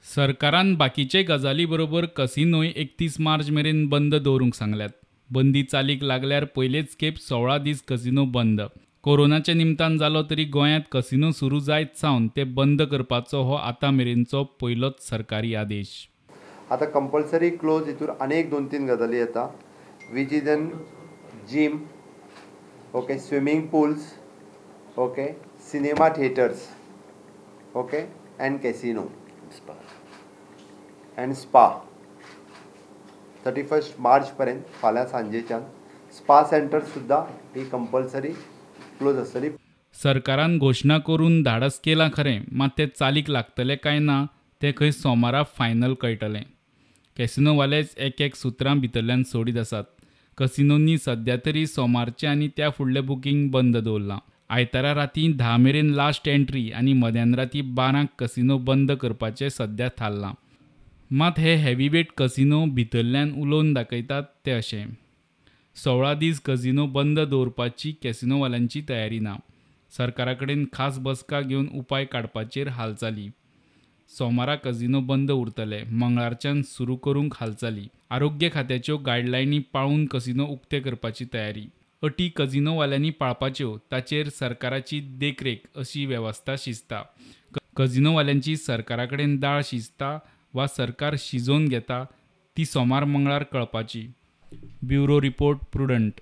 सरकारान बाकीचे गजाली बरोबर कसिनोय 31 मार्च मेरेन बंद दवरूंक सांगल्यात. बंदी चालीक लागल्यार पयलेच खेप 16 दीस कसिनो बंद. कोरोनाच्या निमतान जालो तरी गोंयांत कसिनो सुरू जायत सावन ते बंद करपाचो हो आतां मेरेनचो पयलोच सरकारी आदेश. आतां कंपल्सरी क्लोज हितूर आनी एक दोन तीन गजाली येता, which is an gym, okay, swimming pools, okay, cinema theatres, okay, and casino and spa. 31 मार्चपर्यंत फाल्यां सांजेच्यान स्पा सेंटर सुद्दां ही कंपल्सरी क्लोज आसतली. सरकारान घोशणा करून धाडस केलां खरें, मात तें चालीक लागतलें काय ना तें खंय सोमारा फायनल कळटलें. कॅसिनोवालेच एक एक सुत्रां भितरल्यान सोडीत आसात. कसिनोंनी सद्या तरी सोमारचें आनी त्या फुडलें बुकींग बंद दवरलां. आयतारा रातीं 10 मेरेन लास्ट एंट्री आनी मध्यान रातीं 12 कसिनो बंद करपाचें सद्या थारलां. मात हे हेवीवेट कसिनो भितरल्यान उलोवन दाखयतात ते अशें 16 दीस कसिनो बंद दवरपाची कॅसिनोवाल्यांची तयारी ना. सरकारा कडेन खास बसका घेवन उपाय काडपाचेर हालचाली. सोमारा कसिनो बंद उरतले, मंगळारच्यान सुरू करूंक हालचाली. आरोग्य खात्याच्यो गायडलायनी पाळून कसिनो उक्ते करपाची तयारी. अटी कसिनोवाल्यांनी पाळपाच्यो, ताचेर सरकाराची देखरेख अशी वेवस्था शिजता. कसिनोवाल्यांची सरकारा कडेन दाळ शिजता वा सरकार शिजोवन घेता ती सोमार मंगळार कळपाची. Bureau report, Prudent.